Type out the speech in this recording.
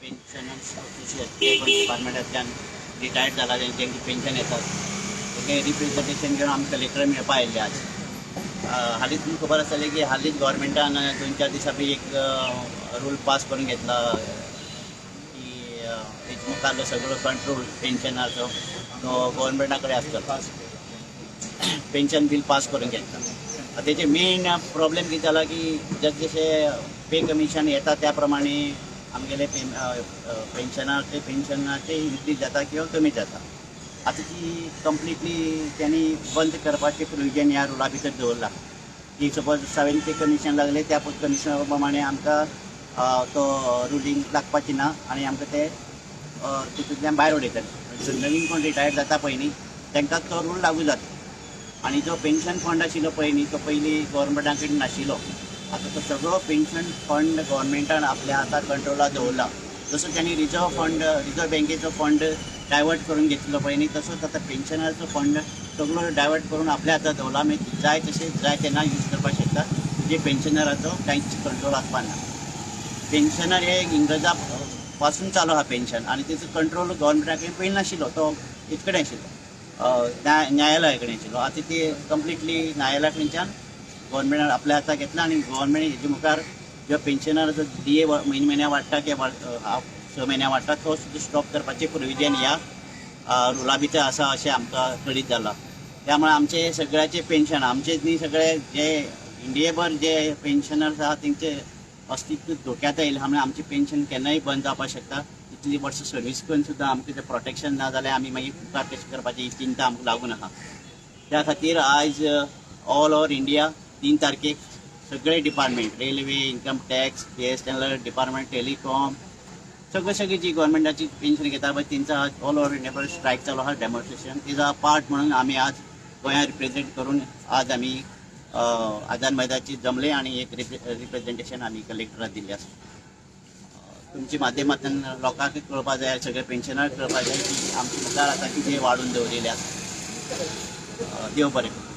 Pensioners association जे डिपार्टमेंटांतल्यान retired जाला, तांकां pension येतात, तें रिप्रेझेंटेशन घेवन आमी कलेक्टर मेळपा आयिल्ले आज. हालींच तुमकां खबर आसतलें की हालींच गव्हर्मेंटान 2-4 दिसां पयलीं एक रूल पास करून घेतला की हेजे मुखारलो सगळो कंट्रोल पेन्शनाचो तो गव्हर्मेंटा कडेन आसतलो. पेन्शन बील पास करून घेतला. तेजे मेन प्रॉब्लेम कितें जाला की जशें पे कमिशन येता त्या प्रमाणे आमगेले पेन्शनाचे पेन्शनाचे इन्क्रीज जाता किंवा कमी जाता. आतां ती कंप्लिटली त्यांनी बंद करपाचें प्रोविजन ह्या रुला भितर दवरला की सपोज 7 पे कमिशन लागले त्या कमिशना प्रमाणे आमकां तो रुलींग लागपाची ना आनी आमकां ते तितूंतल्यान भायर उडयतले. नवीन कोण रिटायर्ड जाता पळय न्ही तांकां तो रूल लागू जाता. आनी जो पेन्शन फंड आशिल्लो पळय न्ही तो पयलीं गव्हर्मेंटा कडेन नाशिल्लो. आतां तो सगळो पेन्शन फंड गव्हर्मेंटान आपल्या हातात कंट्रोलात दवरला. जसो त्यांनी रिजर्व फंड, रिजर्व बँकेचो फंड डायवर्ट करून घेतलो पळय न्ही तसोच आतां पेन्शनाचो फंड सगळो डायवर्ट करून आपल्या हातात दवरला. मागीर जाय तशें जाय तेन्ना यूज करपाक शकता. म्हणजे पेन्शनराचो कांयच कंट्रोल आसपा ना. पेन्शनर हे इंग्रजा पासून चालू आहा पेन्शन आनी तेचो कंट्रोल गव्हर्मेंटा कडेन पयलीं नाशिल्लो, तो हेच कडेन आशिल्लो, न्यायालया कडेन आशिल्लो. आतां ते कंप्लिटली न्यायालया कडच्यान गव्हर्मेंटान आपल्या हातात घेतला आनी गव्हर्मेंट हेजे मुखार जो पेन्शनराचो डी ए म्हयन्या म्हयन्या वाडटा किंवा हाफ 6 म्हयन्या वाडटा तो सुद्दां स्टॉप करपाचें प्रोविजन ह्या रुला भितर आसा अशें आमकां कळीत जालां. त्यामुळे आमचे सगळ्याचे पेन्शन, आमचे न्ही सगळे जे इंडियेभर जे पेन्शनर्स आहा तेंचे अस्तित्व धोक्यात आयिल्लें आहा. म्हणल्यार आमचें पेन्शन केन्नाय बंद जावपाक शकता. इतली वर्सां सर्वीस करून सुद्दां आमकां तें प्रोटेक्शन ना जाल्यार आमी मागीर मुखार कशें करपाची ही चिंता आमकां लागून आहा. त्या खातीर आयज ऑल ओवर इंडिया 3 तारखेक सगळे department, railway, income tax, BSNL department, telecom, सगळे सगळी जी गव्हर्मेंटाची पेन्शन घेता पळय तेंचो आज ऑल ओवर इंडिया स्ट्रायक चालू आहा, डेमॉन्स्ट्रेशन. तेजो पार्ट म्हणून आमी आज गोंया रिप्रेझेंट करून आज आमी आझाद मैदानाचेर जमले आनी एक रिप्रेझेंटेशन आमी कलेक्टराक दिल्लें आसा. तुमच्या माध्यमांतल्यान लोकांक कळपा जाय, सगळे पेन्शनर कळपा जाय की आमचे मुखार आतां कितें वाडून दवरिल्लें आसा. देव बरें करूं.